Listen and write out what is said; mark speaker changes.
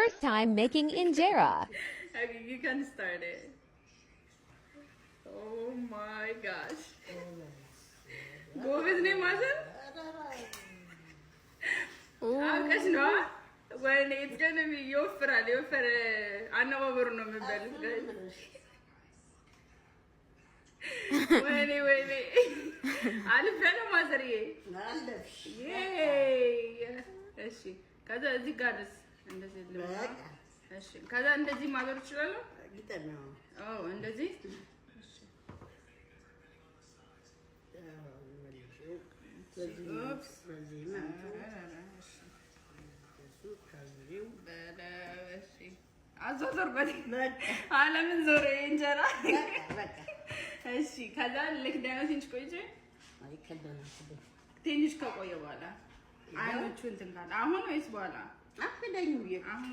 Speaker 1: First time making injera.
Speaker 2: Okay, you can start it. Oh my gosh. ጎበዝ ነኝ ማዘር። አውቀሽ ነዋ። ወይኔ፣ it's gonna be ይወፍራል። የወፈረ አነባበሩ ነው የምበሉት፣ guys። ወይኔ ወይኔ፣ አልፌያለሁ ማዘርዬ።
Speaker 3: አለፍሽ።
Speaker 2: Yay! እሺ፣ ከዛ እዚህ ጋርስ እንደዚህ ልበላ?
Speaker 3: በቃ።
Speaker 2: እሺ፣ ከዛ እንደዚህ ማዞር እችላለሁ?
Speaker 3: ግጠም ነው።
Speaker 2: ኦ፣ እንደዚህ፣ እሺ። Oops.
Speaker 3: በዚህ መምቱ።
Speaker 2: እሺ።
Speaker 3: እሱ ከዚሁ።
Speaker 2: በለው፣ እሺ። አዟዟርበት።
Speaker 3: በቃ።
Speaker 2: ዓለምን ዞረ እንጀራ።
Speaker 3: በቃ በቃ።
Speaker 2: እሺ፣ ከዛ ልክደነው ትንሽ ቆይቼ?
Speaker 3: አይከደንም።
Speaker 2: ትንሽ ከቆየ በኋላ አይኖቹ እንትን ካለ አሁን ወይስ በኋላ?
Speaker 3: አክደኙ።
Speaker 2: አሁን።